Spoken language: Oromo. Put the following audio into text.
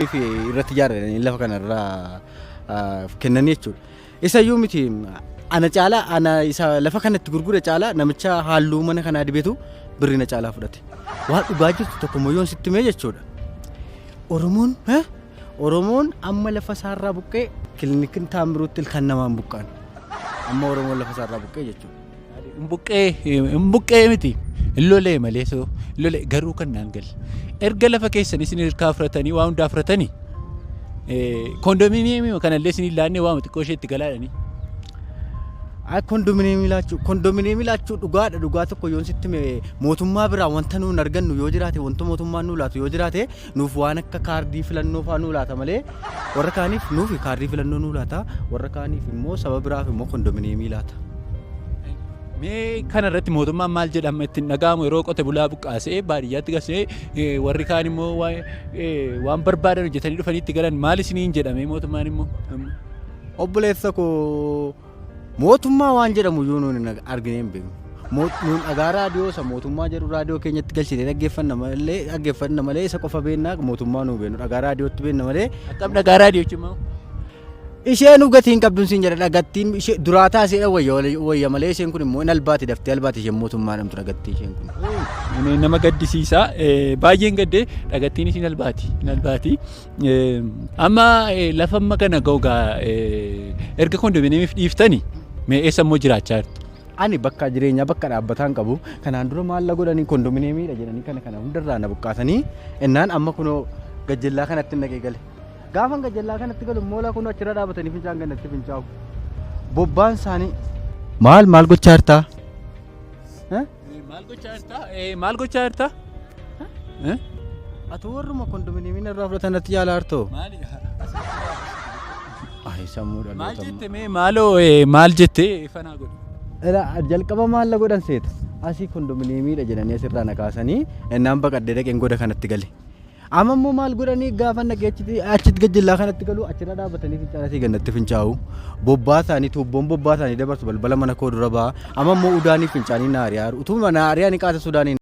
Fi irratti ijaaranii lafa kanarraa kennanii jechuudha. Isayyuu miti, ana caalaa, ana isa lafa kanatti gurgure caalaa namicha halluu mana kanaa dibetu birrii na caalaa fudhate. Waan dhugaa jirtu tokko moyyoon sitti mee jechuudha. Oromoon Oromoon amma lafa isaarraa buqqee kilinikiin Taamiruutti ilkaan namaan buqqaan. Amma Oromoon lafa isaarraa buqqee jechuudha. Hin buqqee miti. Hin lolee malee, soo hin lolee garuu kan naan galle. Erga lafa keessan isin hirkaa fudhatanii, waa hundaa fudhatanii, koondoominiyeemii kanallee isin hin laanne, waama xiqqoo ishee itti galaadhanii. Ay, kondominiyeemii laachuu dhugaadha. Dhugaa tokko yoon sitti hime, mootummaa biraa wanta nuun argannu yoo jiraate, wanta mootummaan nuu laatu yoo jiraate, nuuf waan akka kaardii filannoo faa nuu laata malee, warra kaaniif nuuf kaardii filannoo nuu laata, warra kaaniif immoo saba biraaf immoo kondominiyeemii laata. Mee kana irratti mootummaan maal jedhama ittiin dhaga'amu yeroo qote bulaa buqqaasee baadiyyaatti gasee, warri kaan immoo waan barbaadan hojjetanii dhufanii itti galan, maal isiniin jedhame mootummaan immoo? Obboleessa koo, mootummaa waan jedhamu iyyuu nuun hin arginee hin beeknu. Nuun dhagaa raadiyoo isa mootummaa jedhu raadiyoo keenyatti galchitee dhaggeeffanna malee, isa qofa beennaa, mootummaa nuu beeknu dhagaa raadiyootti beenna malee. Akkam, dhagaa raadiyoo jechuun maal? Isheen nu gatii hin qabdu siin jedha. Dhagattiin ishee duraa taasee wayya wayya malee, isheen kun immoo hin albaati, daftee albaati isheen mootummaa dhamtu dhagattii isheen kun. Inni nama gaddisiisa. Baay'een gaddee, dhagattiin isin albaati, hin albaati. Amma lafa amma kana ga'u gaa erga kondominiyeemiif dhiiftanii, mee eessa immoo jiraachaa jirtu? Ani bakka jireenyaa bakka dhaabbataa hin qabu. Kanaan dura maalla godhanii, kondominiyeemiidha jedhanii kana kana hundarraa na buqqaasanii innaan, amma kunoo gajjallaa kanatti naqee gale. Gaafan gajjallaa kanatti galu immoo kunoo achirra dhaabatanii fincaan gannatti fincaa'u. Bobbaan isaanii maal maal gochaa jirtaa? Maal gochaa jirta? Maal gochaa jirta? Ati warruma kondominiyeemii irraa fudhatan natti yaalaa jirtoo? Maali? Ay, sammuu Maal dhaloota. jette mee maaloo, maal jette fanaa godhi? Ila jalqaba maal godhan seeta? Asii kondominiyeemiidha jedhanii asirraa na kaasanii innaan, baqadhee dhaqeen goda kanatti gale. Amma immoo maal godhanii, gaafa naqee achitti gajjallaa kanatti galu, achirra dhaabatanii fincaan asii gannatti fincaa'u. Bobbaa isaanii, tuubboon bobbaa isaanii dabarsu balbala mana koo dura ba'a. Amma immoo udaanii fincaanii na ari'aa. Utuma na ari'aa ni qaata sudaanii.